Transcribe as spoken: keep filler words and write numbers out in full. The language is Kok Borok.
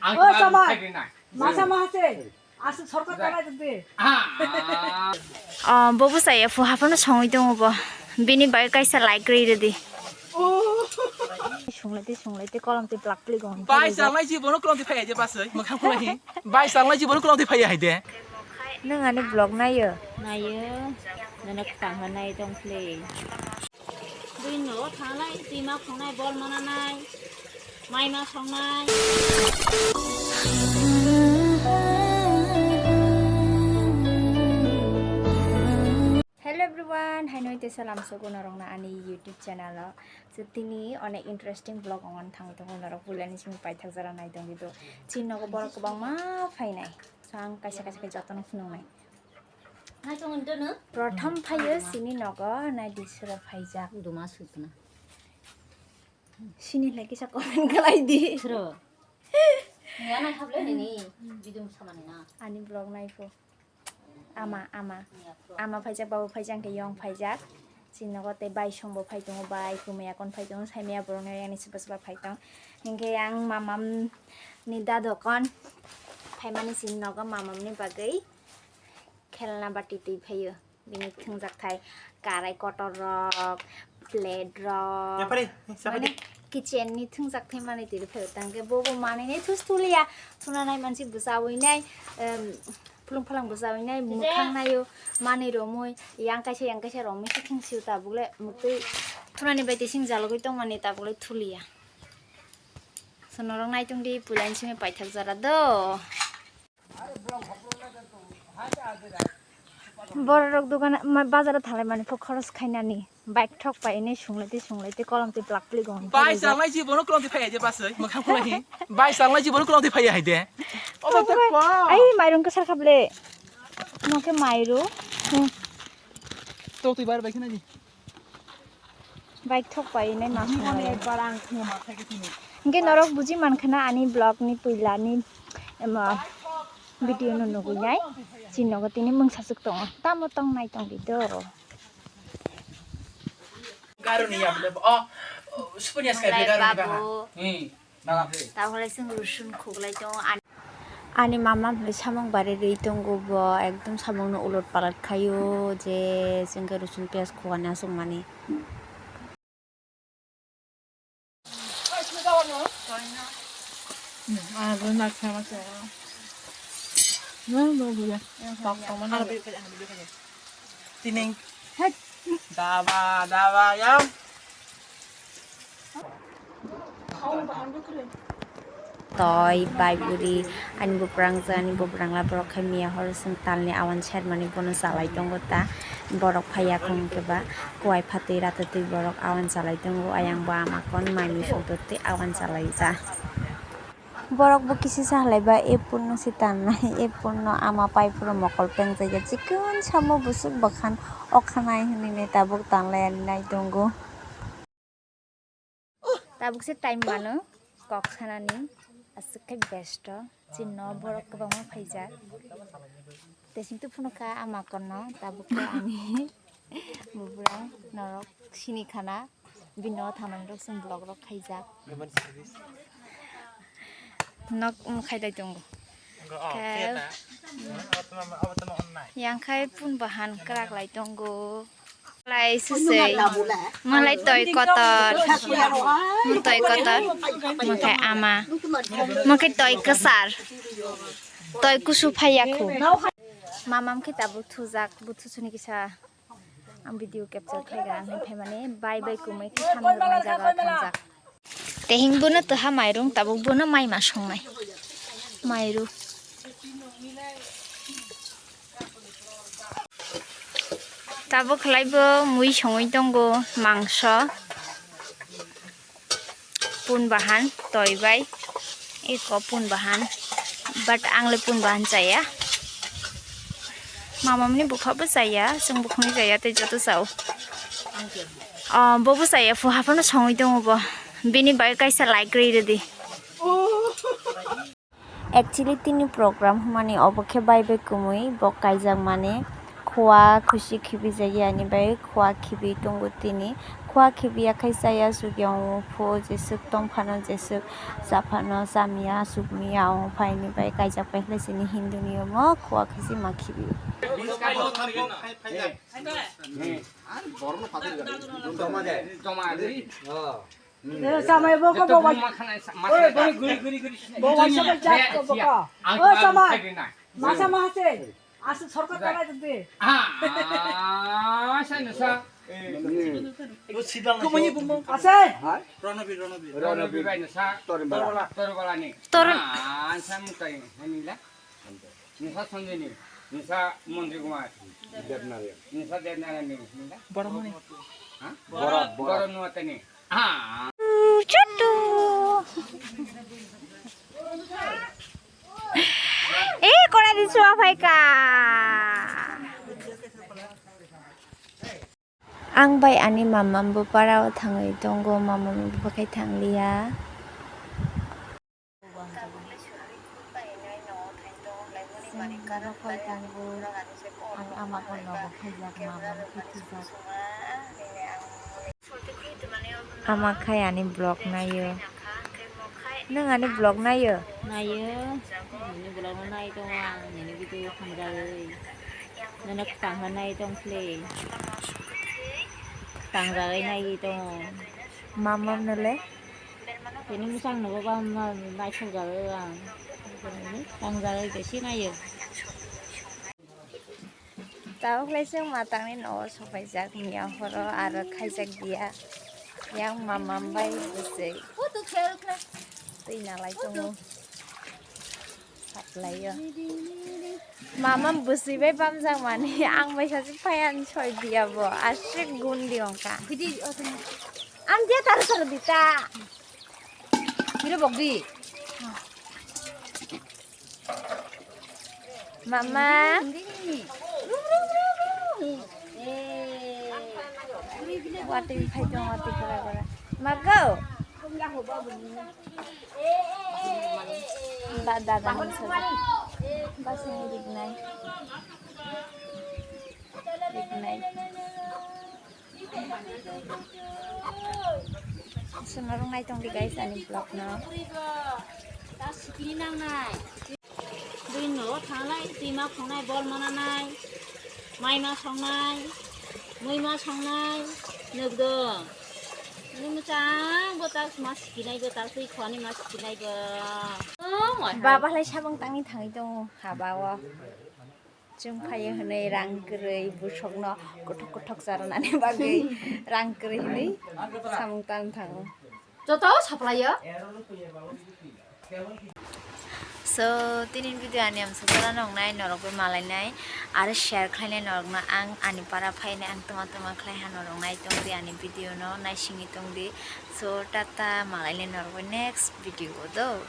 Ang O, tama sama. Khai rinai. Masa maha se. Aswk sorkar Jai. Tara jodi. Ah. Oh, bobo saya phu haphano songwi tongo bo. Bini bai kaisa like rwi rwdi. Oh. Sunglai tei sunglai tei kolom tei plak pli gong. Bai salnai ji bono kolom tei phaiya je basai. Mokhang khulai hi. Bai salnai ji bono kolom tei phaiya hai de. Nang ani vlog nayo? Nayo. Nana kwthang nai tong pli. Buini nogo thangnai, twima khongnai, bol mananai, mai ma songnai. Hello everyone, haino tei salam sogo norokno ani YouTube channel o. So tini onek interesting vlog ongna thang tongo, norok puilani simi paithak jora nai tongwi do. Chini nogo borok kwbangma phainai. So ang kaisa kaisa khe jotono phunuknai. Nai tong dono. Prothom phaio sini nogo, nai di sura phaijak. Duma sukna. Sini lai kisa comment khlai di. Suro. Ni ana khable ni ni. Video samani na. Ani vlog nai pho. Ama, ama. Ni apro. Ama phaijak, babu phaijak, hwnkhe yong phaijak. Chini nogo tei bai songbo phai tongo, bai kumui akon phai tongo, saimaya borokni yang ni swba swba phai tong. Hinkhe yang mamam ni dado kon phaimani chini nogo mamam ni bagwi. Khelna bati twi phaio. Bini thwngjak thai karai kotor rok, plate rok, Yapari, mane kitchen ni thwngjak thai manwi twi phaio. Tangkhe bo bo manwi ni thus thuliya. Thuna nai mansi bwchawi nai, em, phlung phalang bwchawi nai, mwkhang naio, manwi romwi, yang kaisa yang kaisa romwi se thung sio tabuk le muktwi thunani bai twi sing jalogwi tongmani tabuk le thuliya. So norok naitung di puila ni simi paithak jora do. Borok dogan ma-, bazaro thalai mani pho khoros khainani. Bike thok pai ne sunglai tei sunglai tei kolom tei plak pli gong. Bai salnai ji bono kolom tei phai je basai. Mokhang khulai hi. Bai salnai ji bono kolom tei phai hai de. Obo te pa. Ai mairung kwsar khable. Mo khe mairu. Hmm. Tok twi bar bai khna ji. Bike thok pai nai ma swngo. Hinkhe norok buji mankha na ani vlog ni puila ni, em, video no nugwi nai. Chini nogo tini mungsa chuk tongo. Tamo tong nai tong di do. Garoni ya bole. Oh, oh, supuni as kai Mulai garoni baha. Babu. Hmm. Tabole chwng rusun khuklai tongo. Ani mama bwlai samung bari rwi tongo bo, ekdom samungno ulot palat khaio je chwngkhe rusun piyaj khugani aswkmani. Tini. Daba, daba, ya. Toi, bai, buri, ani buprang je, ani buprang la borok khai miya hor song talni awan sermani bono chalai tongo ta. Borok phaiya khong khe ba kuai phatwi ratatwi borok awan chalai tongo. Ayang bo ama kon mai mui song twi awan chalai ja. Borok bo kisi sa halai ba, e phone no se tan nai, e phone no ama pai phuru mokol peng jai ya, chikon samo busuk bwkhan o khanai hinui nai tabuk tan lai ya nai tongo. Tabuk se time mano kok sanani, aswk khe besto, chini no borok kwbangma phaijak. Tesing tu phunukha ama kono, tabuk khe ani bubrang norok sini khana, bini o thanani rok chwng vlog rok khaijak. Nok um khaidai tongo. Khe yang khai phun bahan kwrak lai tongo. Lai susui. Malai toi kotor. Toi kotor. Mokhe ama. Mokhe toi kwsar. Toi kusu phaiya khu. Mamam khe tabuk thujak, buthu suni kisa. Ang video capture khlai gra, ang phaimani bai bai kumui khe samung rwnai jaga o thangjak. Tehing bono toha mairung, tabuk bono mai ma songnai. Mairu. Tabuk khlai bo mui songwi tongo, mangso. Pun bahan, toi bai. Eko pun bahan. But ang le pun bahan chaya. Mamamni bupha bo chaya, chwng bukhungni chaya, tei joto chao. Oh, bobo chaya, phu haphano songwi tongo bo. Bini bai kaisa like rwi rwdi. Actually, tini program hwnmani obo khe bai bai kumui bo kaijak mani Khua khusi khibi jaya ni bai khua khibi tongo tini. Khua khibi ya khai chaya sugya ongphu jeswk tongphano jeswk chaphano chamya sugmiya ongphaini bai kaijak pai khlai sini Hindu ni omo khua khusi ma khibi. Chamai bo ko bo wai. Bo wai sa jak ko bo ko. O chamai. Masa masa. Aswk sorkar tanai tongdi. Ah, sa no sa. Ase. Ronobir, Ronobir. Ronobir bai no sa. Torbala. Torbalani. Tor- Ah, sa mutai. Hanila. Nisa Sanjini. Nisa Mondri Kumar. Devnarayani. Nisa Devnarayani. Nila. Boromoni. Ha? Borok, Borok. Borok Nuatani. Ah. Chutu. Eh, kora di sua phaika. Ang bai ani mamam bo parao thangwi tongo, mamam bo khai thangliya. Ang ama bo nogo phaijak, mamam khe thwijak. Ama khai ani vlog naio. Nwng ani vlog naio? Naio. Nini vlog no nai tongo ang, nini video thangjagwi. Nono kwtang khe nai tong phle. Kwtangjagwi naiwi tongo. Mamam no le? Tini mwchang nogo ba ma-, naithok jagwi ang. Kwtangjagwi besi naio. Tabuk lai chwng matangni nogo sopaijak miya horo aro khaijak diya. Yang mamam bai bwswi. Twi nalai tongo. Saplaio. Mamam bwswi bai bamjak mani ang bai sachi phaiya soi diya bo. Aswk gundi ongkha. Ang dia taru taru dita. Kira bogdi. Mama. Watwi phai tongo, watwi gora gora. Mago. Ba dada ni sa. Ba sini riknai. Riknai. Sono rwngnai tongdi guys ani vlog no. Bini nogo thangnai, twima khongnai, bol mananai, maima songnai, muima songnai, nukdong. Nini mwchang bo tak ma sikinai bo, tak twi khwani ma sikinai bo. Baba lai sabong tangwi thangwi tongo haba o. Chwng phaiyo hwnwi rang kwrwi bwsokno kothok kothok charwnani bagwi rang kwrwi hwnwi samung tan thango. Joto saplaio. So, tini video ani amsa jora nongnai norok bai malainai aro share khlainai norokno ang ani para phainai ang tuma tuma khlai ha norok nai tongdi ani video no naisingwi tongdi. So, tata malainai norok bai next video o do.